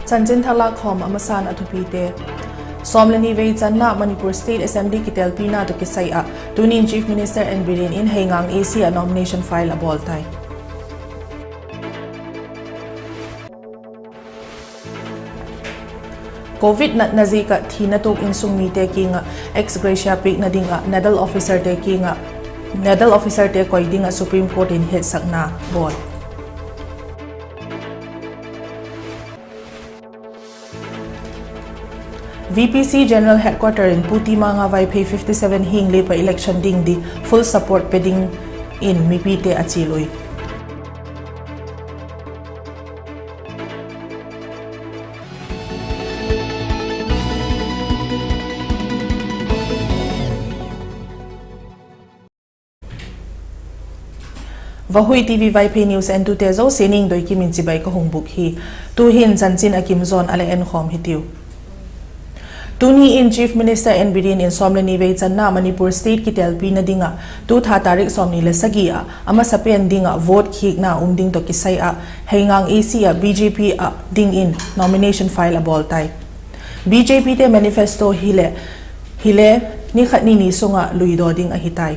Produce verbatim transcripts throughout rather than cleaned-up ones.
Chanchin thak lâkkhawm a masa'n a thupite. Sawm le ni vei channa Manipur State Assembly kitelpina tawh kisai ah tuni'n Chief Minister N. Biren in Heingang A C ah nomination file a bawl tai. Covid natna ziak ah thina tuak insung mite kiang ah ex gratia piakna ding ah nodal officerte kiang ah, nodal officerte koi ding ah Supreme Court in hetsakna bawl. VPC General Headquarter in Pu Timanga Vaiphei fifty seven hing lep ah election ding di full support pe dingin mipite a chial ui. Vahui TV Vaiphei News entute zosia ningdoi kim in chibai ka hung bûk hi. Tu'hin chanchin a kim zaw'n a la enkhawm hitiu. Tuni in Chief Minister N. Biren in sawm le ni vei channa Manipur State kitelpina ding ah tu tha tarik sawmni le sagi ah a masapen ding ah vote khiakna um ding tawh kisai ah Heingang A C ah BJP ah dingin nomination file a bawl tai. BJPte manifesto hile, hile ni khat ni ni sung ah luidaw ding ahi tai.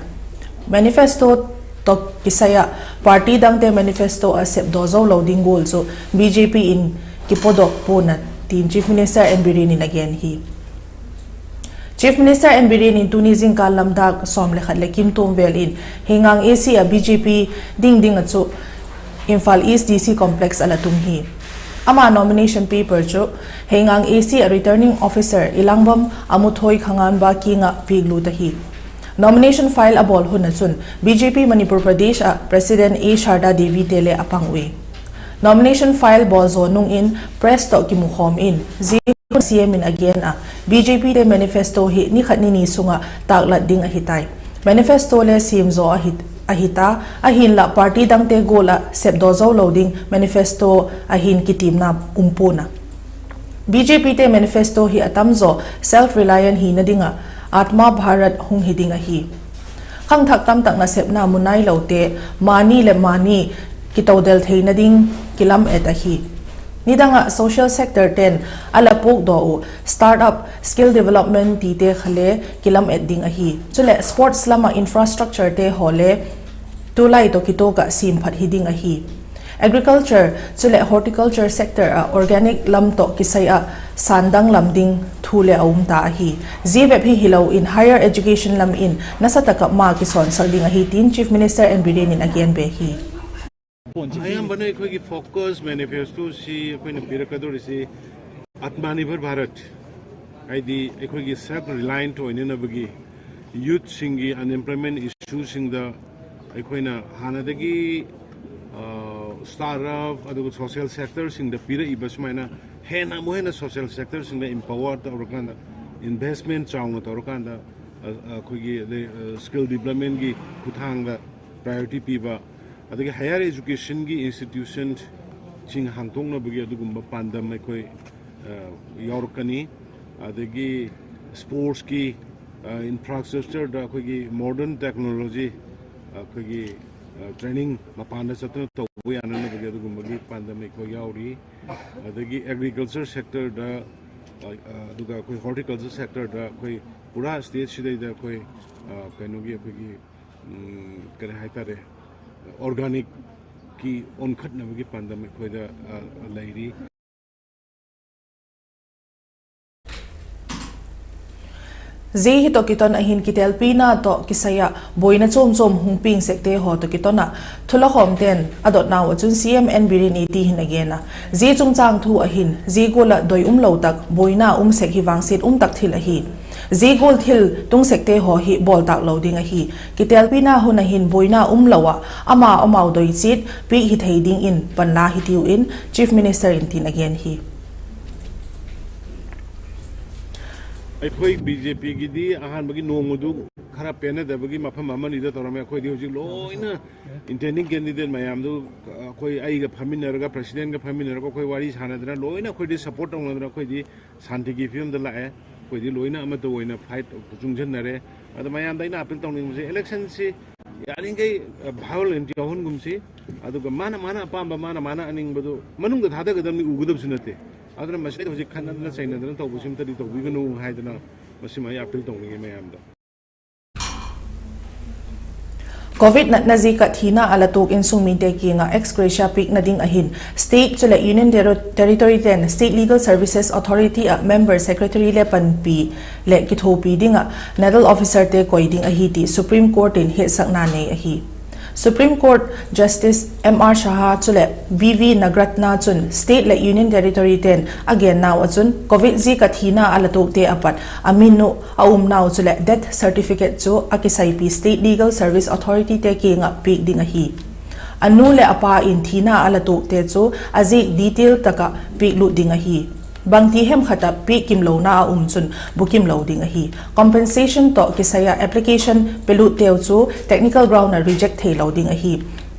Manifesto tawh kisai ah party dangte manifesto ah sepdaw zo lo ding gual chu BJP in kipawdok pua'n a, tin Chief Minister N. Biren in a gen hi. Chief Minister N. Biren in tuni zingkal lam dâk sawm le khat leh kim tuam vel in Heingang A C ah BJP ding ding ah chu Imphal East DC Complex a la tung hi. Ama nomination paper chu Heingang A C ah Returning Officer Elangbam Amuthoi Khanganba kiang ah piaklut ahi. Nomination file a bawl hun ah chun BJP Manipur Pradesh ah President A. Sharda Devite le a pang ui. Nomination file bawl zaw nung in press tawh kimukhawm in zia hun CM in a gen ah, BJPte manifesto hi ni khat ni ni sung ah tâklat ding ahi tai. Manifesto le siam zaw ahi, ahi ta, ahinla party dangte gual ah sepdaw zo lo ding manifesto ahin kitiamna um pua'n a. BJPte manifesto hi a tam zaw self reliant hina ding ah Atma Bharat hung hi ding ahi. Khangthak tamtak nasepna mu nailote mani leh mani kitodel theina ding kilam et ahi. Nidang ah social sector ten a la puakdaw uh startup, skill development tite kha le kilam et ding ahi. Chuleh sports lam ah infrastructurete haw le tulai tawh kituak ah siamphat hi ding ahi. Agriculture chuleh horticulture sector ah organic lam tawh kisai ah sandang lam ding thu le a um ta ahi. Zia bep hi hilo in higher education lam in nasatak ah ma kisawngsak ding ahi tin Chief Minister N. Biren in a gen be hi. ꯑꯌꯥꯝꯕꯅ ꯑꯩꯈꯣꯏꯒꯤ focus manifesto ꯁꯤ ꯑꯩꯈꯣꯏꯅ ꯄꯤꯔꯛꯀꯗꯧꯔꯤꯁꯤ ꯑꯥꯠꯃꯅꯤꯔꯚꯔ ꯚꯥꯔꯠ, ꯍꯥꯏꯗꯤ ꯑꯩꯈꯣꯏꯒꯤ self reliant ꯑꯣꯏꯅꯅꯕꯒꯤ, youth ꯁꯤꯡꯒꯤ unemployment issue ꯁꯤꯡꯗ ꯑꯩꯈꯣꯏꯅ ꯍꯥꯟꯅꯗꯒꯤ, ꯑ, startup ꯑꯗꯨꯒ social sector ꯁꯤꯡꯗ ꯄꯤꯔꯛꯏꯕ ꯁꯨꯃꯥꯏꯅ ꯍꯦꯟꯅ ꯑꯃꯨꯛ ꯍꯦꯟꯅ social sector ꯁꯤꯡꯗ empower ꯇꯧꯔꯀꯥꯟꯗ, investment ꯆꯥꯎꯅ ꯇꯧꯔꯀꯥꯟꯗ, ꯑ, ꯑꯩꯈꯣꯏꯒꯤ ꯑꯗꯩ, ꯑ, skill development ꯒꯤ ꯈꯨꯠꯊꯥꯡꯗ priority ꯄꯤꯕ, ꯑꯗꯒꯤ higher education ꯒꯤ institution ꯁꯤꯡ ꯍꯥꯡꯗꯣꯛꯅꯕꯒꯤ ꯑꯗꯨꯒꯨꯝꯕ ꯄꯥꯟꯗꯝ ꯑꯩꯈꯣꯏ, ꯑ, ꯌꯥꯎꯔꯛꯀꯅꯤ꯫ ꯑꯗꯒꯤ sports ꯀꯤ, ꯑ, infrastructure ꯗ ꯑꯩꯈꯣꯏꯒꯤ modern technology, ꯑꯩꯈꯣꯏꯒꯤ, ꯑ, training ꯃꯄꯥꯟꯗ ꯆꯠꯇꯨꯅ ꯇꯧꯕ ꯌꯥꯅꯅꯕꯒꯤ ꯑꯗꯨꯒꯨꯝꯕꯒꯤ ꯄꯥꯟꯗꯝ ꯑꯩꯈꯣꯏ ꯌꯥꯎꯔꯤ꯫ ꯑꯗꯒꯤ agriculture sector ꯗ, ꯑ, ꯑ, ꯑꯗꯨꯒ ꯑꯩꯈꯣꯏ horticulture sector ꯗ ꯑꯩꯈꯣꯏ ꯄꯨꯔꯥ state ꯁꯤꯗꯩꯗ ꯑꯩꯈꯣꯏ, ꯑ, ꯀꯩꯅꯣꯒꯤ ꯑꯩꯈꯣꯏꯒꯤ ꯎꯝ, ꯀꯔꯤ ꯍꯥꯏꯇꯥꯔꯦ, organic ꯀꯤ ꯑꯣꯟꯈꯠꯅꯕꯒꯤ ꯄꯥꯟꯗꯝ ꯑꯩꯈꯣꯏꯗ, ꯑ, ꯂꯩꯔꯤ꯫ Zia hi tawh kiton ahin kitelpina tawh kisai ah buaina chuam chuam hung piang sekte haw tawh kiton ah thulakhawmte'n a dotnau ah chun C M N Biren in ti hin a gen a, zia chungchâng thu ahin zia gual ah doi umlo tak buaina um sek hi vangsiat um tak thil ahi. Zia gual thil tung sekte haw hi bawl tâk lo ding ahi. Kitelpina hun ahin buaina umlo ah ama amau doi chiat piak hi thei dingin panla hitiu in Chief Minister in tin a gen hi. ꯑꯩꯈꯣꯏ B J ꯄꯤꯒꯤꯗꯤ ꯑꯍꯥꯟꯕꯒꯤ ꯅꯣꯡꯃꯗꯨ ꯈꯔ ꯄꯦꯟꯅꯗꯕꯒꯤ ꯃꯐꯝ ꯑꯃꯅꯤꯗ ꯇꯧꯔꯝꯃꯦ꯫ ꯑꯩꯈꯣꯏꯗꯤ ꯍꯧꯖꯤꯛ ꯂꯣꯏꯅ intending candidate ꯃꯌꯥꯝꯗꯨ ꯑꯩꯈꯣꯏ, ꯑꯩꯒ ꯐꯝꯃꯤꯟꯅꯔꯒ, president ꯀ ꯐꯝꯃꯤꯟꯅꯔꯒ ꯑꯩꯈꯣꯏ ꯋꯥꯔꯤ ꯁꯥꯟꯅꯗꯅ ꯂꯣꯏꯅ ꯑꯩꯈꯣꯏꯗꯤ support ꯇꯧꯅꯗꯅ ꯑꯩꯈꯣꯏꯗꯤ ꯁꯥꯟꯇꯤꯒꯤ ꯐꯤꯕꯝꯗ ꯂꯥꯛꯑꯦ꯫ ꯑꯩꯈꯣꯏꯗꯤ ꯂꯣꯏꯅ ꯑꯃꯠꯇ ꯑꯣꯏꯅ fight ꯆꯨꯡꯁꯤꯟꯅꯔꯦ꯫ ꯑꯗ ꯃꯌꯥꯝꯗ ꯑꯩꯅ appeal ꯇꯧꯅꯤꯡꯕꯁꯦ, election ꯁꯤ ꯌꯥꯔꯤꯈꯩ violent ꯌꯥꯎꯍꯟꯒꯨꯝꯁꯤ꯫ ꯑꯗꯨꯒ ꯃꯥꯅ, ꯃꯥꯅ ꯑꯄꯥꯝꯕ, ꯃꯥꯅ, ꯃꯥꯅ ꯑꯅꯤꯡꯕꯗꯨ ꯃꯅꯨꯡꯗ ꯊꯥꯗꯒꯗꯕꯅꯤ, ꯎꯒꯗꯕꯁꯨ ꯅꯠꯇꯦ꯫ ꯑꯗꯨꯅ ꯃꯁꯤꯗ ꯍꯧꯖꯤꯛ ꯈꯠꯅꯗꯅ ꯆꯩꯅꯗꯅ ꯇꯧꯕꯁꯤꯃꯇꯗꯤ ꯇꯧꯕꯤꯒꯅꯨ ꯍꯥꯏꯗꯅ ꯃꯁꯤꯃ ꯑꯩ appeal ꯇꯧꯅꯤꯡꯉꯤ ꯃꯌꯥꯝꯗ꯫ Covid ꯅꯠꯅ ꯖꯤ ꯀꯠ ꯊꯤꯅ ꯑꯂꯇꯣꯛ ꯏꯟꯁꯨꯡ ꯃꯤꯇꯦ ꯀꯤꯡ ꯑ ex gratia ꯄꯤꯛꯅ ꯗꯤꯡ ꯑꯍꯤꯟ, state ꯆꯨꯂ union territory ten state legal services authority ꯑ member secretary ꯂꯦ ꯄꯟꯄꯤ ꯂꯦ ꯀꯤꯊꯣꯄꯤ ꯗꯤꯡ ꯑ nodal officer ꯇꯦ ꯀꯣꯏ ꯗꯤꯡ ꯑꯍꯤ ꯇꯤ Supreme Court ꯇꯤꯟ ꯍꯦꯠꯁꯛꯅ ꯅꯦ ꯑꯍꯤ꯫ Supreme Court Justice M R Shah ꯆꯨꯂ V V Nagratna ꯆꯨꯟ state ꯂꯦ union territory ꯇꯦꯟ ꯑꯒꯦꯟ ꯅꯥꯎ ꯑꯆꯨꯟ Covid ꯖꯤ ꯀꯠ ꯊꯤꯅ ꯑꯂꯇꯣꯛ ꯇꯦ ꯑꯄꯠ ꯑꯃꯤꯟ ꯅꯨ ꯑ ꯎꯝ ꯅꯥꯎ ꯆꯨꯂ death certificate ꯆꯨ ꯑꯀꯤꯁꯩ ꯄꯤ state legal service authority ꯇꯦ ꯀꯤꯡ ꯑ ꯄꯤꯛ ꯗꯤꯡ ꯑꯍꯤ꯫ ꯑꯅꯨ ꯂꯦ ꯑꯄꯥ ꯏꯟ ꯊꯤꯅ ꯑꯂꯇꯣꯛ ꯇꯦ ꯆꯨ ꯑꯖꯤꯛ detail ꯇꯛ ꯑ ꯄꯤꯛ ꯂꯨꯠ ꯗꯤꯡ ꯑꯍꯤ꯫ ꯕꯪꯇꯤ ꯍꯦꯝ ꯈꯠ ꯑ ꯄꯤꯛ ꯀꯤꯝ ꯂꯣꯅ ꯑ ꯎꯝ ꯆꯨꯟ ꯕꯨ ꯀꯤꯝ ꯂꯣ ꯗꯤꯡ ꯑꯍꯤ꯫ Compensation ꯇꯣ ꯀꯤꯁꯩ ꯑ application ꯄꯦ ꯂꯨꯠ ꯇꯦ ꯆꯨ technical ground ꯑ reject ꯊꯦ ꯂꯣ ꯗꯤꯡ ꯑꯍꯤ꯫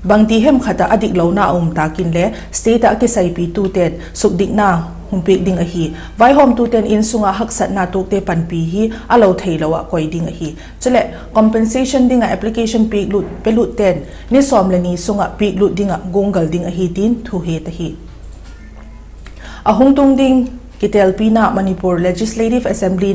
ꯕꯪꯇꯤ ꯍꯦꯝ ꯈꯠ ꯑ ꯑꯗꯤꯛ ꯂꯣꯅ ꯑ ꯎꯝ ꯇꯥ ꯀꯤꯟ ꯂꯦ state ꯑ ꯀꯤꯁꯩ ꯄꯤ ꯇꯨ ꯇꯦꯟ ꯁꯨꯛꯗꯤꯛꯅ ꯍꯨꯝ ꯄꯤꯛ ꯗꯤꯡ ꯑꯍꯤ꯫ ꯋꯥꯏꯍꯣꯝ ꯇꯨ ꯇꯦꯟ ꯏꯟꯁꯨꯡ ꯑ ꯍꯛꯁꯠꯅ ꯇꯣꯛ ꯇꯦ ꯄꯟꯄꯤ ꯍꯤ ꯑ ꯂꯣ ꯊꯦ ꯂꯣ ꯑ ꯀꯣꯏ ꯗꯤꯡ ꯑꯍꯤ꯫ ꯆꯨꯂ compensation ꯗꯤꯡ ꯑ application ꯄꯤꯛ ꯂꯨꯠ ꯄꯦ ꯂꯨꯠ ꯇꯦꯟ ꯅꯤ ꯁꯣꯝ ꯂꯦ ꯅꯤ ꯁꯨꯡ ꯑ ꯄꯤꯛ ꯂꯨꯠ ꯗꯤꯡ ꯑ ꯒꯣꯡꯒꯜ ꯗꯤꯡ ꯑꯍꯤ ꯇꯤꯟ ꯊꯨ ꯍꯦ ꯇ ꯍꯤ꯫ ꯑꯍꯨꯡ ꯇꯨꯡ ꯗꯤꯡ ꯀꯤꯇꯦꯜ ꯄꯤꯅ Manipur Legislative Assembly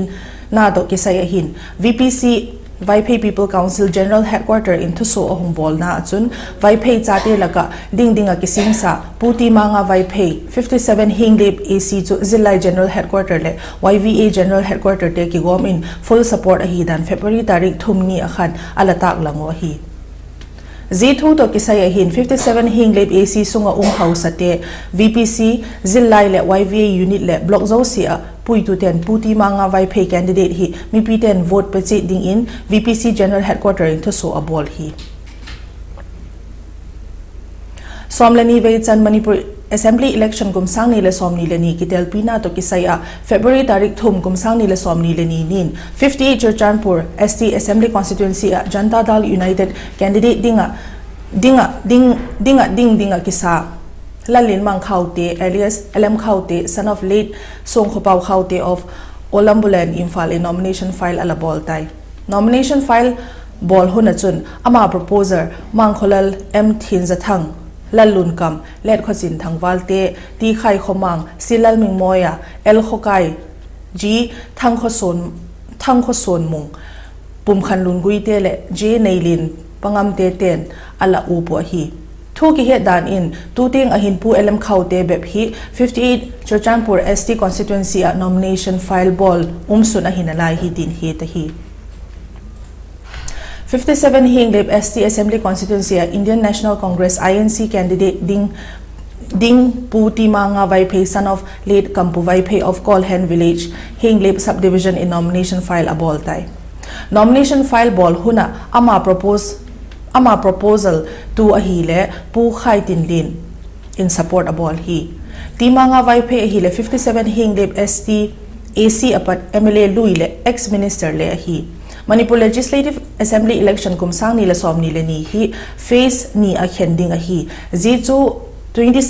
ꯅ ꯇꯣ ꯀꯤꯁꯩ ꯑꯍꯤꯟ, V P C Vaiphei People Council General Headquarter ꯏꯟ ꯊꯨꯁꯣ ꯑꯍꯨꯝ ꯕꯣꯜꯅ ꯑꯆꯨꯟ, Vaiphei ꯆꯥꯇꯦ ꯂꯛ ꯑ ꯗꯤꯡ ꯗꯤꯡ ꯑ ꯀꯤꯁꯤꯡ ꯁꯥ ꯄꯨ ꯇꯤ ꯃꯥꯡ ꯑ Vaiphei fifty seven Henglep A C ꯆꯨ ꯖꯤꯜꯂꯥ General Headquarter ꯂꯦ Y V A General Headquarter ꯇꯦ ꯀꯤꯒꯣꯝ ꯏꯟ full support ꯑꯍꯤ ꯗꯥꯟ February ꯇꯥꯔꯤꯛ ꯊꯨꯝ ꯅꯤ ꯑ ꯈꯟ ꯑꯂ ꯇꯥꯛ ꯂꯪ ꯎ ꯑꯍꯤ꯫ ꯖꯤ ꯊꯨ ꯇꯣ ꯀꯤꯁꯩ ꯑꯍꯤꯟ fifty seven Henglep A C ꯁꯨꯡ ꯑ ꯎꯝ ꯍꯧꯁ ꯇꯦ, V P C ꯖꯤꯜꯂꯥ ꯂꯦ Y V A unit ꯂꯦ block ꯖꯧꯁꯤ ꯑ ꯄꯨꯏ ꯇꯨ ꯇꯦꯟ ꯄꯨ ꯇꯤ ꯃꯥꯡ ꯑ Vaiphei candidate ꯍꯤ ꯃꯤꯄꯤ ꯇꯦꯟ vote ꯄꯦ ꯆꯦ ꯗꯤꯡ ꯏꯟ V P C General Headquarter ꯏꯟ ꯊꯨꯁꯣ ꯑ ꯕꯣꯜ ꯍꯤ꯫ ꯁꯣꯝ ꯂꯦ ꯅꯤ ꯋꯦ ꯆꯟ Manipur Assembly election ꯀꯨꯝꯁꯥꯡ ꯅꯤ ꯂꯦ ꯁꯣꯝ ꯅꯤ ꯂꯦ ꯅꯤ ꯀꯤꯇꯦꯜ ꯄꯤꯅ ꯇꯣ ꯀꯤꯁꯩ ꯑ February ꯇꯥꯔꯤꯛ ꯊꯨꯝ ꯀꯨꯝꯁꯥꯡ ꯅꯤ ꯂꯦ ꯁꯣꯝ ꯅꯤ ꯂꯦ ꯅꯤ ꯅꯤꯟ fifty eight Churachandpur S T Assembly Constituency ꯑ Janata Dal United candidate ꯗꯤꯡ ꯑ ꯗꯤꯡ ꯑ ꯗꯤꯡ ꯗꯤꯡ ꯑ ꯗꯤꯡ ꯗꯤꯡ ꯑ ꯀꯤꯁꯥ ꯂꯟꯂꯤꯟ ꯃꯥꯡ ꯈꯥꯎꯇꯦ alias L M ꯈꯥꯎꯇꯦ, son of late Songkhopao Khaute of Olambulan, Imphal in nomination file ꯑꯂ ꯕꯣꯜ ꯇꯥꯏ꯫ Nomination file ꯕꯣꯜ ꯍꯨꯟ ꯑ ꯆꯨꯟ ꯑꯃ proposer Mangkholal M Thinzathang, Lallunkam Letkhosin Thangvalte, T Khaikhomang, C Lalmingmoia, L Khokai, G Thangkhoson, Thangkhosonmung, Pumkhanlun Guite leh J Neilin Pangamte ten a la upu ahi. Thu kihet dan in, tu tiang a hin Pu L M Khaute bep hi fifty eight Churachandpur S T constituency ah nomination file bawl umsun ahi nalai hi tin het ahi. Fifty seven Henglep S T Assembly Constituency ah Indian National Congress, I N C, candidate ding, ding Pu Timanga Vaiphei, son of late Kampu Vaiphei of Kolhen Village, Henglep Subdivision in nomination file a bawl tai. Nomination file bawl hun ah ama propose, ama proposal tu ahileh Pu Khaitinlin in support a bawl hi. Timanga Vaiphei ahileh fifty seven Henglep S T A C a pat M L A lui leh ex minister le ahi. Manipur Legislative Assembly election kum sâng ni le sawmni le ni hi phase ni a khen ding ahi. Zia chu twenty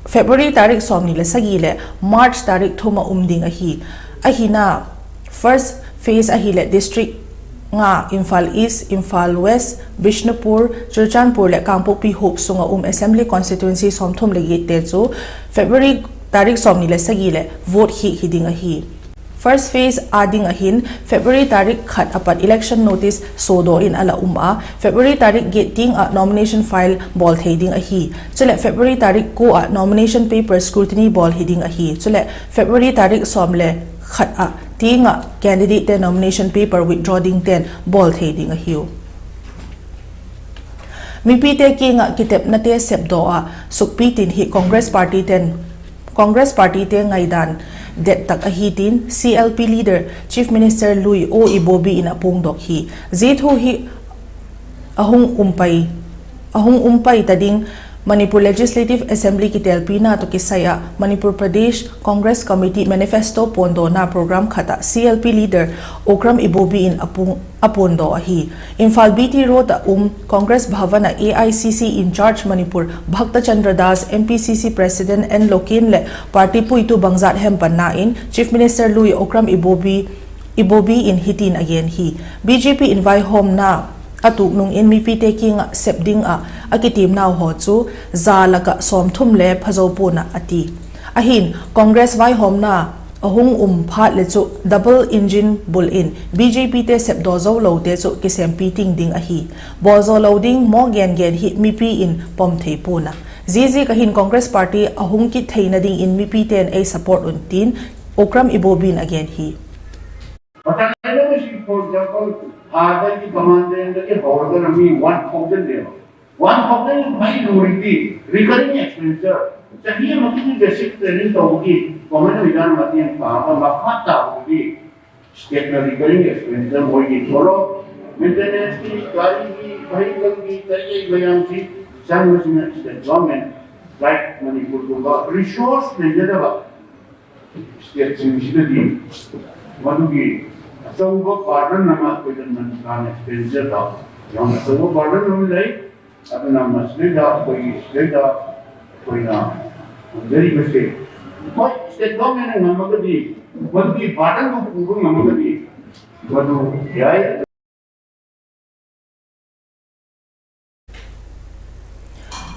February tarik sawmni le sagi leh March tarik thum a um ding ahi. Ahina, first phase ahileh district nga, Imphal East, Imphal West, Bishnupur, Churachandpur leh Kangpokpi huap sung a um assembly constituency sawmthum le giat te chu February tarik sawmni le sagi leh vote khik hi ding ahi. First phase a ding ahin February tarik khat a pat election notice sawdaw in a la um a, February tarik giat tiang ah nomination file bawl thei ding ahi. Chuleh February tarik kua ah nomination paper scrutiny bawl hi ding ahi. Chuleh February tarik sawm le khat ah tiang ah candidate te nomination paper withdraw ding ten bawl thei ding ahiu. Mipite kiang ah kitepnate sepdaw ah sukpi tin hi Congress Party ten, Congress Party te ngaidan det tak ahi tin C L P leader Chief Minister lui O Ibobi in a puangdawk hi. Zia thu hi a hung um pai, a hung um pai ta ding Manipur Legislative Assembly kitelpina tawh kisai ah Manipur Pradesh Congress Committee manifesto puandawna program khat ah C L P leader Okram Ibobi in a puang, a puandaw ahi. Imphal B T Road ah um Congress Bhavan ah A I C C in charge Manipur Bhakta Chandra Das, M P C C President N Loken leh party puitu bangzat hem panna in Chief Minister lui Okram Ibobi, Ibobi in hitin a gen hi. B J P in vaihawmna a tuk nung in mipite kiang ah sep ding ah a kitiamnau haw chu za lak ah sawmthum le phazo puan ah a ti. Ahin Congress vaihawmna a hung um phat le chu double engine bul in BJP te sepdaw zo lote chu kisêmpi ting ding ahi. Bawl zaw lo ding maw gen gen hi mipi in pom thei pua'n a. Ziaziak ahin Congress party a hung kit theina dingin mipite'n ei support un tin Okram Ibobi'n a gen hi. ꯃꯇꯝ ꯈꯔꯗ ꯃꯁꯤ, for example, ꯊꯥꯗꯒꯤ ꯀꯃꯥꯟꯗꯦꯟꯗꯒꯤ ꯍꯧꯔꯒꯅ ꯃꯤ one thousand ꯅꯦꯕ꯫ One thousand ꯃꯩ ꯂꯣꯏꯔꯗꯤ recurring expenditure, ꯆꯍꯤ ꯑꯃꯒꯤ basic training ꯇꯧꯕꯒꯤ government ꯑꯣꯏꯅ ꯃꯇꯦꯡ ꯄꯥꯡꯕ ꯃꯈꯥ ꯇꯥꯕꯗꯨꯗꯤ stateꯅ recurring expenditure ꯃꯣꯏꯒꯤ ꯊꯣꯛꯂꯛ, maintenanceꯀꯤ, ꯒꯥꯔꯤꯒꯤ, vehicleꯒꯤ, ꯀꯔꯤ ꯀꯔꯤ ꯃꯌꯥꯝꯁꯤ ꯆꯪꯕꯁꯤꯅ state government, like ꯃꯅꯤꯄꯨꯔꯒꯨꯝꯕ resource ꯂꯩꯖꯗꯕ stateꯁꯤꯡꯁꯤꯗꯗꯤ ꯃꯗꯨꯒꯤ ꯑꯆꯧꯕ burden ꯑꯃ ꯑꯩꯈꯣꯏꯗ ꯅꯟ ꯀꯥꯟ expenditure ꯌꯥꯝꯅ ꯑꯆꯧꯕ burden ꯑꯃ ꯂꯩ꯫ ꯑꯗꯨꯅ ꯃꯁꯤꯗꯩꯗ ꯑꯩꯈꯣꯏꯒꯤ ꯁꯤꯗꯩꯗ ꯑꯩꯈꯣꯏꯅ ꯍꯪꯖꯔꯤꯕꯁꯦ, ꯍꯣꯏ, state governmentꯅ ꯉꯝꯃꯒꯗꯤ, ꯃꯗꯨꯒꯤ burdenꯗꯨ ꯄꯨꯕ ꯉꯝꯃꯒꯗꯤ ꯃꯗꯨ ꯌꯥꯏ꯫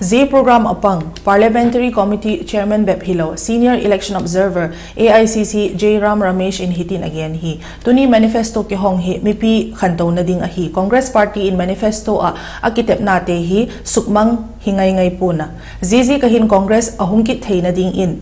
Zia program a pang Parliamentary Committee Chairman bep hilo, Senior Election Observer, A I C C, Jairam Ramesh in hitin a gen hi. Tuni manifesto kihong hi mipi khantona ding ahi. Congress party in manifesto ah a kitepnate hi sukmang hi ngai ngai pua'n a. Ziaziak ahin Congress a hung kit theina dingin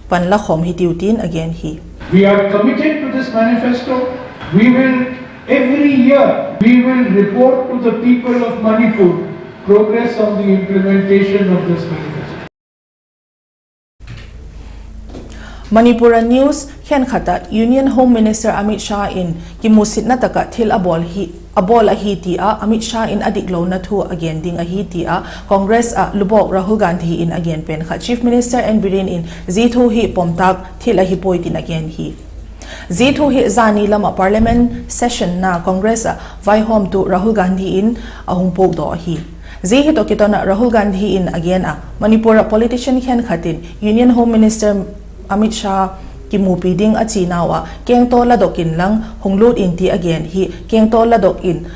pan la khawm hitiu tin a gen hi. We are committed to this manifesto. We will, every year, we will report to the people of Manipur progress on the implementation of this manifesto. Manipur a news khenkhat ah Union Home Minister Amit Shah in kimusitna tak ah thil a bawl hi, a bawl ahi ti ah Amit Shah in a diklona thu a gen ding ahi ti ah Congress ah lubawk Rahul Gandhi in a gen pen kha Chief Minister N Biren in zia thu hi pomtâk thil ahi puai tin a gen hi. Zia thu hi zani lam ah Parliament session na Congress ah vaihawmtu Rahul Gandhi in a hung puakdaw ahi. Zia hi tawh kiton ah Rahul Gandhi in a gen a, Manipur ah politician khenkhat in Union Home Minister Amit Shah kimupi ding a chi nau ah kengtaw ladok inlang hung lût in ti a gen hi, kengtaw ladok in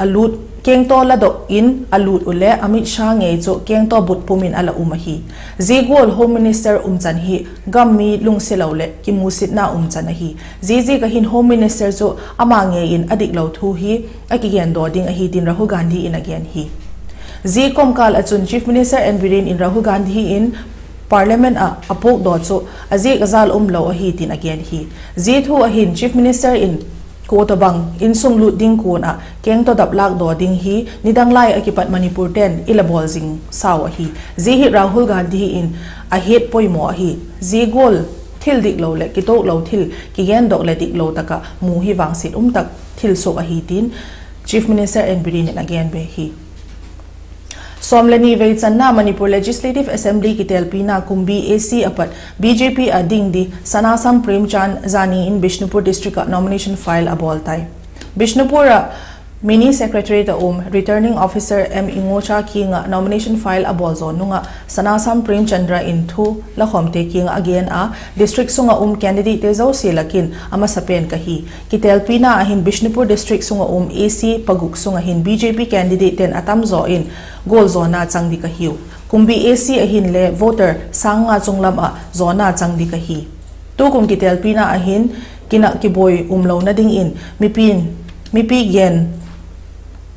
a lût, kengtaw ladok in a lût uh leh Amit Shah ngei chu kengtaw but pum in a la um ahi. Zia gual Home Minister umchan hi gam mi lungsiat lo leh kimusitna umchan ahi. Ziaziak ahin Home Minister chu ama ngei in a diklo thu hi a kigendaw ding ahi tin Rahul Gandhi in a gen hi. Zia kawmkâl ah chun Chief Minister N Biren in Rahul Gandhi in Parliament ah a puakdaw chu a ziak a jâl umlo ahi tin a gen hi. Zia thu ahin Chief Minister in kua tawhbang insung lût ding kuan ah kengtaw dap lâkdaw ding hi nidang lai a kipat Manipurte'n i la bawl zing sau ahi. Zia hi Rahul Gandhi in a het poimaw ahi. Zia gual thil diklo leh kituaklo thil kigendok leh diklo tak ah mu hi vangsiat um tak thil suak ahi tin Chief Minister N Biren in a gen be hi. Sawm le ni vei channa Manipur Legislative Assembly kitelpina kum B A C a pat B J P a ding di Sanasam Premchand zani in Bishnupur District ah nomination file a bawl tai. Bishnupur ah Mini Secretariat a um Returning Officer M Ingocha kiang ah nomination file a bawl zaw nung ah Sanasam Premchandra in thu la khawmte kiang ah a gen a, district sung ah um candidate-te zosia lak in a masapen ka hi. Kitelpina ah hin Bishnupur District sung ah um A C paguk sung ah hin B J P candidate-te'n a tam zaw in goal zawna chang di ka hiu. Kum B A C ah hin le voter sâng nga chung lam ah zawna chang di ka hi. Tukum kitelpina ah hin kinak kibuai umlona dingin mipi, mipi gen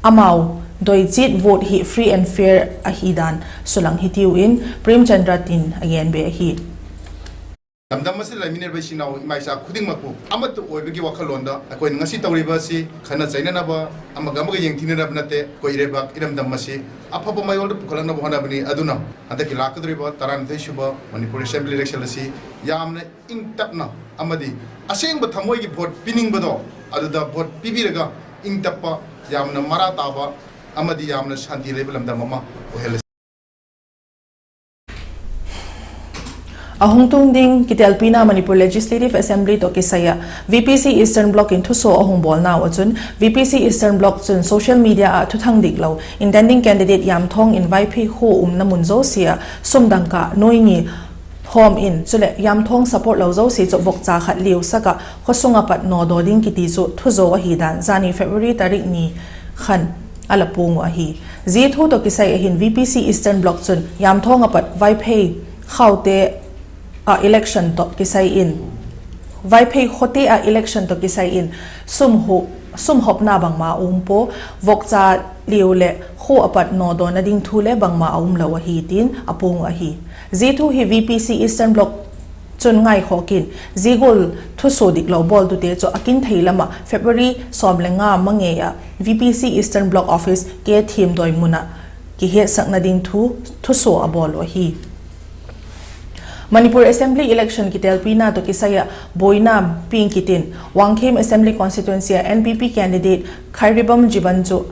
amau doi chiat vote hi free and fair ahi dan sulang hitiu in Premchandra tin a gen be ahi. ꯂꯝꯗꯝ ꯑꯁꯤꯗ ꯂꯩꯃꯤꯟꯅꯔꯤꯕ ꯏꯆꯤꯟ ꯏꯅꯥꯎ ꯏꯃꯥ ꯏꯆꯥ ꯈꯨꯗꯤꯡꯃꯛꯄꯨ ꯑꯃꯠꯇ ꯑꯣꯏꯕꯒꯤ ꯋꯥꯈꯜꯂꯣꯟꯗ ꯑꯩꯈꯣꯏꯅ ꯉꯁꯤ ꯇꯧꯔꯤꯕ ꯑꯁꯤ ꯈꯠꯅ ꯆꯩꯅꯅꯕ, ꯑꯃꯒ ꯑꯃꯒ ꯌꯦꯡꯊꯤꯅꯅꯕ ꯅꯠꯇꯦ꯫ ꯑꯩꯈꯣꯏ ꯏꯔꯩꯕꯥꯛ ꯏꯔꯝꯗꯝ ꯑꯁꯤ ꯑꯐꯕ ꯃꯌꯣꯜꯗ ꯄꯨꯈꯠꯂꯛꯅꯕ ꯍꯣꯠꯅꯕꯅꯤ꯫ ꯑꯗꯨꯅ ꯍꯟꯗꯛꯀꯤ ꯂꯥꯛꯀꯗꯧꯔꯤꯕ ꯇꯔꯥꯅꯤꯊꯣꯏ ꯁꯨꯕ ꯃꯅꯤꯄꯨꯔ ꯑꯦꯁꯦꯝꯕ꯭ꯂꯤ ꯏꯂꯦꯛꯁꯟ ꯑꯁꯤ ꯌꯥꯝꯅ ꯏꯪ ꯇꯞꯅ ꯑꯃꯗꯤ ꯑꯁꯦꯡꯕ ꯊꯃꯣꯏꯒꯤ ꯚꯣꯠ ꯄꯤꯅꯤꯡꯕꯗꯣ, ꯑꯗꯨꯗ ꯚꯣꯠ ꯄꯤꯕꯤꯔꯒ ꯏꯪ ꯇꯞꯄ, ꯌꯥꯝꯅ ꯃꯔꯥ ꯇꯥꯕ ꯑꯃꯗꯤ ꯌꯥꯝꯅ ꯁꯥꯟꯇꯤ ꯂꯩꯕ ꯂꯝꯗꯝ ꯑꯃ ꯑꯣꯏꯍꯜꯂꯁꯤ꯫ A hung tung ding kitelpina Manipur Legislative Assembly tawh kisai ah V P C Eastern Bloc in thusuak a hung bawlnau ah chun, V P C Eastern Bloc chun social media ah thuthang diklo intending candidate Yamthawng in Vaiphei khua umna mun zosia ah sum dangka nuai ni hawm in, chuleh Yamthawng support lo zosia chu vokcha khat liusak ah khawsung ah pat nawdaw ding kiti chu thuzo ahi dan zani February tarik ni khan a la puang uh ahi. Zia thu tawh kisai ah hin V P C Eastern Bloc chun Yamthawng ah pat Vaiphei khaute ah election tawh kisai in, Vaiphei khawte ah election tawh kisai in sum hopna bangma a um pua, vokcha liu leh khua a pat nawdawna ding thu le bangma a um lo ahi tin a puang uh ahi. Zia thu hi VPC Eastern Bloc chun ngaikhawk in, zia gual thusua diklo bawltute chu a kin thei lam ah February sawm le nga mangei ah VPC Eastern Bloc Office K Thiamdawi mun ah kihiatsakna ding thu thusua a bawl uh ahi. Manipur Assembly election kitelpina tawh kisai ah buaina piang kit in, Wangkhim Assembly Constituency ah NPP candidate Khairibam Jiban chu,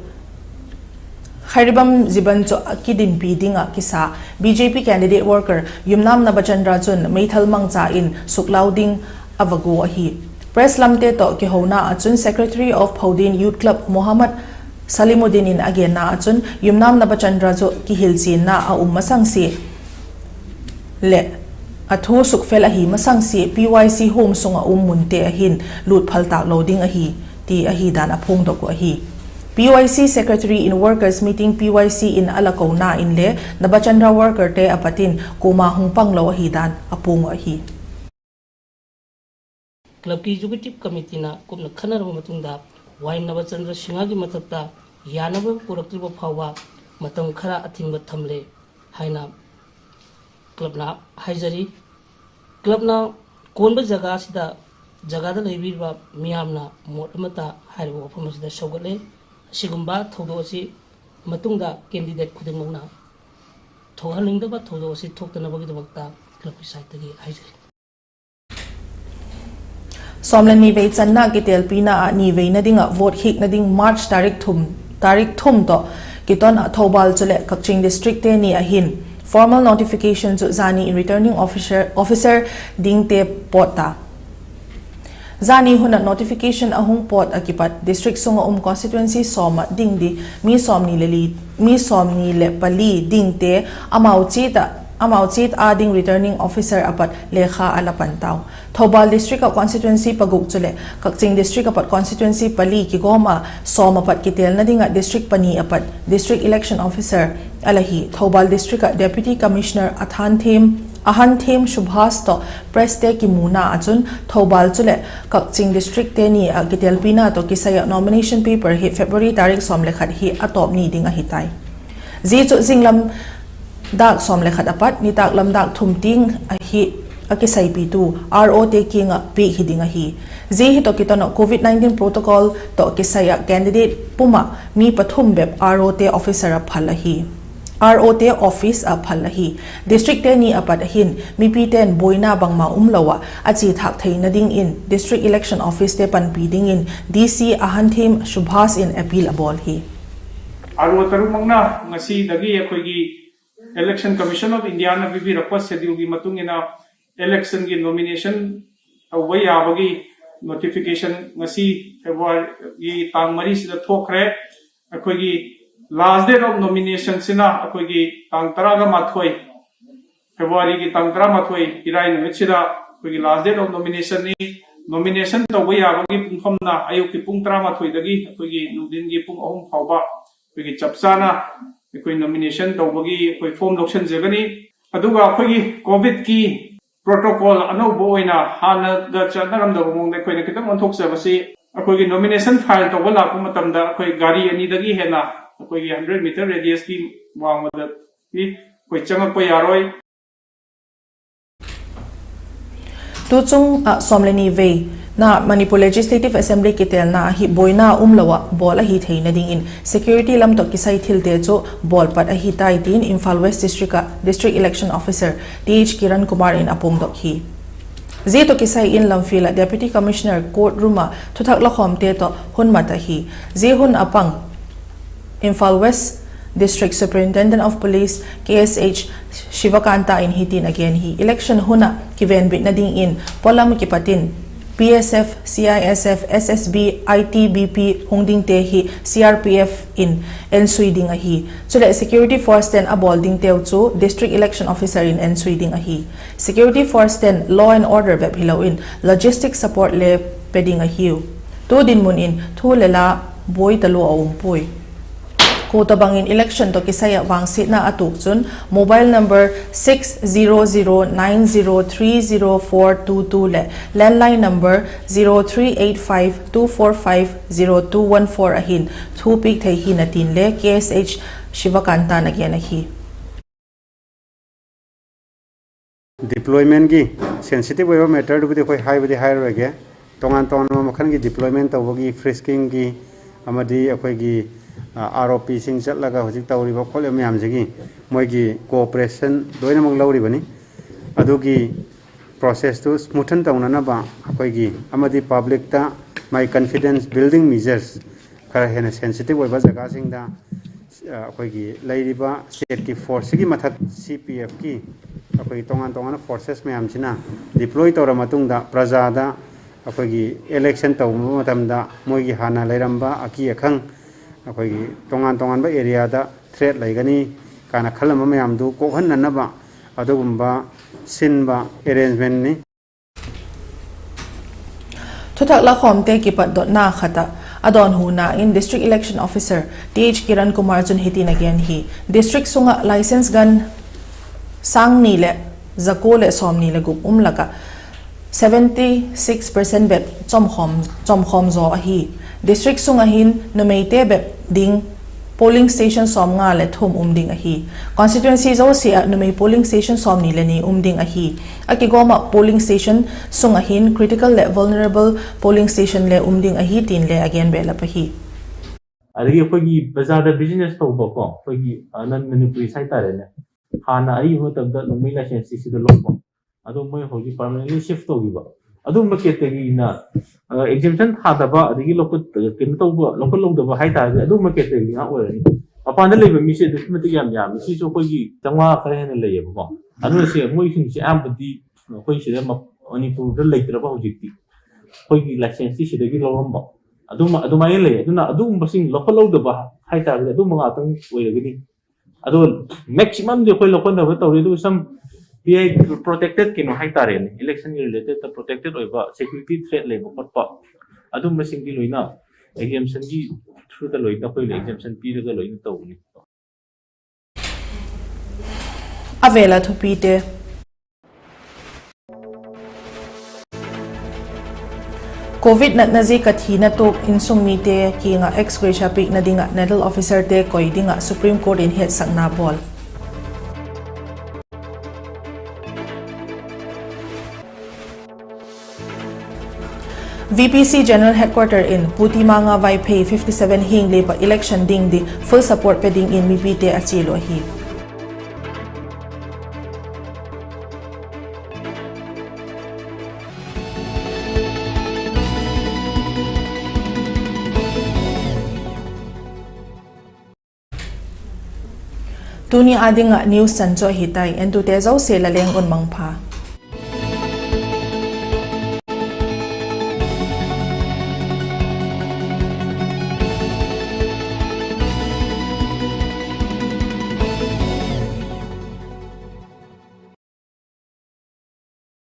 Khairibam Jiban chu a kidinpi ding ah kisa BJP candidate worker Yumnam Nabachandra chun meithal mangcha in suklau ding a va gua ahi. Press lamte tawh kihouna ah chun Secretary of Phoudin Youth Club Mohammad Salimuddin in a genna ah chun Yumnam Nabachandra chu kihilchianna a um masangsia leh a thu sukfel ahi masangsia PYC huam sung ah um munte ah hin lut phal tâk lo ding ahi ti ahi dan a phuangdok uh ahi. PYC Secretary in Workers Meeting PYC in a la kona inle Nabachandra workerte a pat in kuama hung pang lo ahi dan a puang uh ahi. Club की executive committee ने कुमना ꯈꯟꯅꯔꯕ ꯃꯇꯨꯡꯗ ꯋꯥꯏ ꯅꯕꯆꯟꯗ꯭ꯔ ꯁꯤꯡꯍꯒꯤ ꯃꯊꯛꯇ ꯌꯥꯅꯕ ꯄꯨꯔꯛꯇ꯭ꯔꯤꯕ ꯐꯥꯎꯕ ꯃꯇꯝ ꯈꯔ ꯑꯊꯤꯡꯕ ꯊꯝꯂꯦ ꯍꯥꯏꯅ ꯀ꯭ꯂꯕꯅ ꯍꯥꯏꯖꯔꯤ꯫ ꯀ꯭ꯂꯕꯅ ꯀꯣꯟꯕ ꯖꯒꯥ ꯑꯁꯤꯗ, ꯖꯒꯥꯗ ꯂꯩꯕꯤꯔꯤꯕ ꯃꯤꯌꯥꯝꯅ ꯃꯣꯠ ꯑꯃꯠꯇ ꯍꯥꯏꯔꯤꯕ ꯋꯥꯐꯝ ꯑꯁꯤꯗ ꯁꯧꯒꯠꯂꯦ꯫ ꯑꯁꯤꯒꯨꯝꯕ ꯊꯧꯗꯣꯛ ꯑꯁꯤ ꯃꯇꯨꯡꯗ ꯀꯦꯟꯗꯤꯗꯦꯠ ꯈꯨꯗꯤꯡꯃꯛꯅ ꯊꯣꯛꯍꯟꯅꯤꯡꯗꯕ ꯊꯧꯗꯣꯛ ꯑꯁꯤ ꯊꯣꯛꯇꯅꯕꯒꯤꯗꯃꯛꯇ ꯀ꯭ꯂꯕꯀꯤ ꯁꯥꯏꯠꯇꯒꯤ ꯍꯥꯏꯖꯔꯤ꯫ ꯁꯣꯝꯂ ꯅꯤꯕꯩ ꯆꯟꯅ ꯀꯤꯇꯦꯜꯄꯤꯅ ꯑ ꯅꯤꯕꯩꯅ ꯗꯤꯡ ꯑ vote ꯍꯤꯛꯅ ꯗꯤꯡ March ꯇꯥꯔꯤꯛ ꯊꯨꯝ, ꯇꯥꯔꯤꯛ ꯊꯨꯝ ꯇꯣ ꯀꯤꯇꯣꯟ ꯑ ꯊꯧꯕꯥꯜ ꯆꯨꯂꯦ ꯀꯛꯆꯤꯡ district ꯇꯦꯅꯤ ꯑꯍꯤꯟ formal notification ꯆꯨ ꯖꯥꯅꯤ returning officer, officer ꯗꯤꯡꯇꯦ ꯄꯣꯠꯇ꯫ ꯖꯥꯅꯤ ꯍꯨꯅ notification ꯑꯍꯨꯝ ꯄꯣꯠ ꯑ ꯀꯤꯄꯠ district ꯁꯨꯡ ꯑ ꯎꯝ constituency ꯁꯣꯝ ꯑ ꯗꯤꯡꯗꯤ ꯃꯤ ꯁꯣꯝꯅꯤ ꯂꯦ ꯂꯤ, ꯃꯤ ꯁꯣꯝꯅꯤ ꯂꯦ ꯄꯂꯤ ꯗꯤꯡꯇꯦ ꯑꯃꯥꯎ ꯆꯦꯠ ꯑ, ꯑꯃꯥꯎ ꯆꯦꯠ ꯑ ꯗꯤꯡ returning officer ꯑꯄꯠ ꯂꯦꯈꯥ ꯑ ꯂ ꯄꯟ ꯇꯥꯎ꯫ ꯊꯧꯕꯥꯜ district ꯑ constituency ꯄꯒꯨꯛ ꯆꯨꯂꯦ ꯀꯛꯆꯤꯡ district ꯑꯄꯠ constituency ꯄꯂꯤ ꯀꯤꯒꯣꯝ ꯑ ꯁꯣꯝ ꯑꯄꯠ ꯀꯤꯇꯦꯜꯅ ꯗꯤꯡ ꯑ district ꯄꯅꯤ ꯑꯄꯠ district election officer ꯑ ꯂ ꯍꯤ꯫ ꯊꯧꯕꯥꯜ district ꯑ Deputy Commissioner ꯑꯊꯥꯟꯊꯦꯝ, ꯑꯍꯟꯊꯦꯝ ꯁꯨꯚꯥꯁ ꯇꯣ press ꯇꯦ ꯀꯤꯃꯨꯅ ꯑꯆꯨꯟ ꯊꯧꯕꯥꯜ ꯆꯨꯂꯦ ꯀꯛꯆꯤꯡ district ꯇꯦꯅꯤ ꯑ ꯀꯤꯇꯦꯜꯄꯤꯅ ꯇꯣ ꯀꯤꯁꯥꯏ ꯑ nomination paper ꯍꯤ February ꯇꯥꯔꯤꯛ ꯁꯣꯝ ꯂꯦ ꯈꯠ ꯍꯤ ꯑꯇꯣꯞꯅꯤ ꯗꯤꯡ ꯑ ꯍꯤ ꯇꯥꯏ꯫ ꯖꯤ ꯆꯨ ꯖꯤꯡ ꯂꯝ ꯗꯥꯛ ꯁꯣꯝ ꯂꯦ ꯈꯠ ꯑꯄꯠ ꯅꯤꯇꯥꯛ ꯂꯝ ꯗꯥꯛ ꯊꯨꯝ ꯇꯤꯡ ꯑ ꯍꯤ ꯑ ꯀꯤꯁꯥꯏ ꯄꯤꯇꯨ RO ꯇꯦ ꯀꯤꯡ ꯑ ꯄꯤꯛ ꯍꯤ ꯗꯤꯡ ꯑ ꯍꯤ꯫ ꯖꯤ ꯍꯤ ꯇꯣ ꯀꯤꯇꯣꯟ ꯑ COVID nineteen protocol ꯇꯣ ꯀꯤꯁꯥꯏ ꯑ candidate ꯄꯨꯝ ꯑ ꯃꯤ ꯄꯊꯨꯝ ꯕꯦꯞ RO ꯇꯦ officer ꯑ ꯐꯜ ꯑ ꯍꯤ꯫ RO ꯇꯦ office ꯑ ꯐꯜ ꯑ ꯍꯤ꯫ District ꯇꯦꯅꯤ ꯑꯄꯠ ꯑꯍꯤꯟ ꯃꯤꯄꯤ ꯇꯦꯟ ꯕꯣꯏꯅ ꯕꯪꯃ ꯎꯝ ꯂꯧ ꯑ ꯑꯆꯤ ꯊꯥꯛ ꯊꯩꯅ ꯗꯤꯡ ꯏꯟ district election office ꯇꯦ ꯄꯟꯄꯤ ꯗꯤꯡ ꯏꯟ DC ꯑꯍꯟꯊꯦꯝ ꯁꯨꯚꯥꯁ ꯏꯟ appeal ꯑ ꯕꯣꯜ ꯍꯤ꯫ ꯑꯥꯔ ꯑꯣ ꯇꯔꯨꯛꯃꯛꯅ ꯉꯁꯤꯗꯒꯤ ꯑꯩꯈꯣꯏꯒꯤ Election Commission of Indiaꯅ ꯄꯤꯕꯤꯔꯛꯄ scheduleꯒꯤ ꯃꯇꯨꯡ ꯏꯟꯅ electionꯒꯤ nomination ꯇꯧꯕ ꯌꯥꯕꯒꯤ notification ꯉꯁꯤ Februaryꯒꯤ ꯇꯥꯡ ꯃꯔꯤꯁꯤꯗ ꯊꯣꯛꯈ꯭ꯔꯦ꯫ ꯑꯩꯈꯣꯏꯒꯤ last date of nominationꯁꯤꯅ ꯑꯩꯈꯣꯏꯒꯤ ꯇꯥꯡ ꯇꯔꯥꯒ ꯃꯥꯊꯣꯏ, Februaryꯒꯤ ꯇꯥꯡ ꯇꯔꯥꯃꯥꯊꯣꯏ, ꯏꯔꯥꯏ ꯅꯨꯃꯤꯠꯁꯤꯗ ꯑꯩꯈꯣꯏꯒꯤ last date of nominationꯅꯤ꯫ Nomination ꯇꯧꯕ ꯌꯥꯕꯒꯤ ꯄꯨꯡꯐꯝꯅ ꯑꯌꯨꯛꯀꯤ ꯄꯨꯡ ꯇꯔꯥꯃꯥꯊꯣꯏꯗꯒꯤ ꯑꯩꯈꯣꯏꯒꯤ ꯅꯨꯡꯊꯤꯟꯒꯤ ꯄꯨꯡ ꯑꯍꯨꯝ ꯐꯥꯎꯕ ꯑꯩꯈꯣꯏꯒꯤ ꯆꯞ ꯆꯥꯅ ꯑꯩꯈꯣꯏ nomination ꯇꯧꯕꯒꯤ ꯑꯩꯈꯣꯏ form ꯂꯧꯁꯤꯟꯖꯒꯅꯤ꯫ ꯑꯗꯨꯒ ꯑꯩꯈꯣꯏꯒꯤ COVIDꯀꯤ protocol ꯑꯅꯧꯕ ꯑꯣꯏꯅ ꯍꯥꯟꯅꯒ ꯆꯠꯅꯔꯝꯗꯕ ꯃꯑꯣꯡꯗ ꯑꯩꯈꯣꯏꯅ ꯈꯤꯇꯪ ꯑꯣꯟꯊꯣꯛꯆꯕꯁꯤ, ꯑꯩꯈꯣꯏꯒꯤ nomination file ꯇꯧꯕ ꯂꯥꯛꯄ ꯃꯇꯝꯗ ꯑꯩꯈꯣꯏ ꯒꯥꯔꯤ ꯑꯅꯤꯗꯒꯤ ꯍꯦꯟꯅ ꯑꯩꯈꯣꯏꯒꯤ hundred meter radiusꯀꯤ ꯋꯥꯡꯃꯗ ꯑꯩꯈꯣꯏ ꯆꯪꯉꯛꯄ ꯌꯥꯔꯣꯏ꯫ ꯇꯨ ꯆꯨꯡ ꯑ ꯁꯣꯝꯂꯦꯅꯤ ꯋꯦ ꯅ Manipur Legislative Assembly ꯀꯤꯇꯦꯜꯅ ꯑꯍꯤ ꯕꯣꯏꯅ ꯎꯝꯂꯧ ꯑ ꯕꯣꯜ ꯑꯍꯤ ꯊꯦꯡꯅ ꯗꯤꯡ ꯏꯟ security ꯂꯝ ꯇꯣꯛ ꯀꯤꯁꯥꯏ ꯊꯤꯜ ꯇꯦ ꯆꯨ ꯕꯣꯜ ꯄꯠ ꯑꯍꯤ ꯇꯥꯏ ꯇꯤꯟ Imphal West District ꯑ District Election Officer Th Kiran Kumar ꯏꯟ ꯑꯄꯣꯡ ꯗꯣꯛ ꯍꯤ꯫ ꯖꯤ ꯇꯣꯛ ꯀꯤꯁꯥꯏ ꯏꯟ ꯂꯝꯐꯤꯜ ꯑ Deputy Commissioner court room ꯑ ꯊꯨꯊꯛ ꯂꯈꯣꯝ ꯇꯦ ꯇꯣ ꯍꯨꯟ ꯃꯠ ꯑꯍꯤ꯫ ꯖꯤ ꯍꯨꯟ ꯑꯄꯪ Imphal West District Superintendent of Police K S H Shivakanta in hitin again hi election huna kiven bitna ding in polam kipatin P S F, C I S F, S S B, I T B P hung ding te hi C R P F in ensui ding ahi. Chule security force ten abol ding teu chu District Election Officer in ensui ding ahi. Security force ten law and order bep hilo in logistic support le pe ding ahiu. Tu dinmun in thu le la boi talu a um pui. Tabang in election tawh kisai ah vangsiatna a tuak chun mobile number six zero zero nine zero three zero four two two leh landline number zero three eight five two four five zero two one four a hin thu piak thei hi'n a tin le K S H Shivakanta'n a gen ahi. Deploymentꯒꯤ sensitive ꯑꯣꯏꯕ matterꯗꯨꯕꯨꯗꯤ ꯑꯩꯈꯣꯏ ꯍꯥꯏꯕꯗꯤ ꯍꯥꯏꯔꯔꯣꯏꯒꯦ꯫ ꯇꯣꯉꯥꯟ ꯇꯣꯉꯥꯟꯕ ꯃꯈꯜꯒꯤ deployment ꯇꯧꯕꯒꯤ, friskingꯒꯤ ꯑꯃꯗꯤ ꯑꯩꯈꯣꯏꯒꯤ, ꯑ, ꯑꯥꯔ ꯑꯣ ꯄꯤꯁꯤꯡ ꯆꯠꯂꯒ ꯍꯧꯖꯤꯛ ꯇꯧꯔꯤꯕ ꯈꯣꯠꯂꯤꯕ ꯃꯌꯥꯝꯁꯤꯒꯤ ꯃꯣꯏꯒꯤ cooperation ꯂꯣꯏꯅꯃꯛ ꯂꯧꯔꯤꯕꯅꯤ꯫ ꯑꯗꯨꯒꯤ processꯇꯨ smoothen ꯇꯧꯅꯅꯕ ꯑꯩꯈꯣꯏꯒꯤ ꯑꯃꯗꯤ publicꯇ ꯃꯥꯒꯤ confidence building measures ꯈꯔ ꯍꯦꯟꯅ sensitive ꯑꯣꯏꯕ ꯖꯒꯥꯁꯤꯡꯗ, ꯑ, ꯑꯩꯈꯣꯏꯒꯤ ꯂꯩꯔꯤꯕ stateꯀꯤ forceꯁꯤꯒꯤ ꯃꯊꯛ CPFꯀꯤ ꯑꯩꯈꯣꯏꯒꯤ ꯇꯣꯉꯥꯟ ꯇꯣꯉꯥꯟꯕ forces ꯃꯌꯥꯝꯁꯤꯅ deploy ꯇꯧꯔ ꯃꯇꯨꯡꯗ ꯄ꯭ꯔꯖꯥꯗ ꯑꯩꯈꯣꯏꯒꯤ election ꯇꯧꯕ ꯃꯇꯝꯗ ꯃꯣꯏꯒꯤ ꯍꯥꯟꯅ ꯂꯩꯔꯝꯕ ꯑꯀꯤ ꯑꯈꯪ, ꯑꯩꯈꯣꯏꯒꯤ ꯇꯣꯉꯥꯟ ꯇꯣꯉꯥꯟꯕ areaꯗ threat ꯂꯩꯒꯅꯤ ꯀꯥꯏꯅ ꯈꯜꯂꯝꯕ ꯃꯌꯥꯝꯗꯨ ꯀꯣꯛꯍꯟꯅꯅꯕ ꯑꯗꯨꯒꯨꯝꯕ ꯁꯤꯟꯕ arrangementꯅꯤ꯫ Thuthak lakhawmte kipatdotna khat ah a dawnhuna in District Election Officer Th Kiran Kumar chun hitin a gen hi: District sung ah licence gun sâng ni leh za kua leh sawmni leh gup um lak ah seventy six percent bep chawmkhawm zaw ahi. District sung ah hin numeite bep ding polling station sawmnga leh thum um ding ahi. Constituency zosia ah numei polling station sawmni leh ni um ding ahi. A kigawm ah polling station sung ah hin critical leh vulnerable polling station le um ding ahi tin le a gen belap ahi. ꯑꯗꯒꯤ ꯑꯩꯈꯣꯏꯒꯤ ꯕꯖꯥꯔꯗ business ꯇꯧꯕꯀꯣ, ꯑꯩꯈꯣꯏꯒꯤ, ꯑ, non Manipuris ꯍꯥꯏꯇꯥꯔꯦꯅꯦ, ꯍꯥꯟꯅ ꯑꯔꯤꯕ ꯃꯇꯝꯗ ꯅꯣꯡꯃꯩ licenseꯁꯤ ꯁꯤꯗ ꯂꯧꯕ, ꯑꯗꯣ ꯃꯣꯏ ꯍꯧꯖꯤꯛ permanently shift ꯇꯧꯈꯤꯕ, ꯑꯗꯨꯝꯕ categoryꯅ, ꯑ, exemption ꯊꯥꯗꯕ, ꯑꯗꯒꯤ ꯂꯧꯈꯠ-, ꯀꯩꯅꯣ ꯇꯧꯕ, ꯂꯧꯈꯠꯍꯧꯗꯕ ꯍꯥꯏꯇꯥꯔꯗꯤ ꯑꯗꯨꯝꯕ category ꯉꯥꯛ ꯑꯣꯏꯔꯅꯤ꯫ ꯃꯄꯥꯟꯗ ꯂꯩꯕ ꯃꯤꯁꯦ ꯑꯗꯨꯛꯀꯤ ꯃꯇꯤꯛ ꯌꯥꯝ ꯌꯥꯝꯃꯤ꯫ ꯁꯤꯁꯨ ꯑꯩꯈꯣꯏꯒꯤ ꯆꯥꯝꯃꯉꯥ ꯈꯔ ꯍꯦꯟꯅ ꯂꯩꯌꯦꯕꯀꯣ꯫ ꯑꯗꯨꯅ ꯁꯤ ꯃꯣꯏꯁꯤꯡꯁꯦ ꯑꯌꯥꯝꯕꯗꯤ ꯑꯩꯈꯣꯏ ꯁꯤꯗ ꯃ-, ꯃꯅꯤꯄꯨꯔꯗ ꯂꯩꯇ꯭ꯔꯕ ꯍꯧꯖꯤꯛꯇꯤ꯫ ꯑꯩꯈꯣꯏꯒꯤ licenseꯇꯤ ꯁꯤꯗꯒꯤ ꯂꯧꯔꯝꯕ ꯑꯗꯨꯃ-, ꯑꯗꯨꯃꯥꯏꯅ ꯂꯩ꯫ ꯑꯗꯨꯅ ꯑꯗꯨꯒꯨꯝꯕꯁꯤꯡ ꯂꯧꯈꯠꯍꯧꯗꯕ ꯍꯥꯏꯇꯥꯔꯒꯗꯤ ꯑꯗꯨꯝꯕ ꯉꯥꯛꯇꯪ ꯑꯣꯏꯔꯒꯅꯤ꯫ ꯑꯗꯣ maximumꯗꯤ ꯑꯩꯈꯣꯏ ꯂꯧꯈꯠꯅꯕ ꯇꯧꯔꯤ, ꯑꯗꯨꯕꯨ some ꯄꯤ ꯑꯥꯏ protected ꯀꯩꯅꯣ ꯍꯥꯏꯇꯥꯔꯦꯅꯦ, electionꯒꯤ relatedꯇ protected ꯑꯣꯏꯕ security threat ꯂꯩꯕ ꯈꯣꯠꯄ, ꯑꯗꯨꯝꯕꯁꯤꯡꯗꯤ ꯂꯣꯏꯅ exemptionꯒꯤ throughꯗ ꯂꯣꯏꯅ ꯑꯩꯈꯣꯏꯅ exemption ꯄꯤꯔꯒ ꯂꯣꯏꯅ ꯇꯧꯕꯅꯤ꯫ ꯑꯕꯦꯂꯥ ꯊꯨꯄꯤꯇꯦ꯫ Covid natna ziak ah thina tuak insung mite kiang ah ex gratia piakna ding ah nodal officerte koi ding ah Supreme Court in hetsakna bawl. VPC General Headquarter in Pu Timanga Vaiphei fifty seven hiang lep ah election ding di full support pe dingin mipite a chial uh ahi. Tuni â ding ah news chan chu ahi tai, entute zosia la leng un mangpha.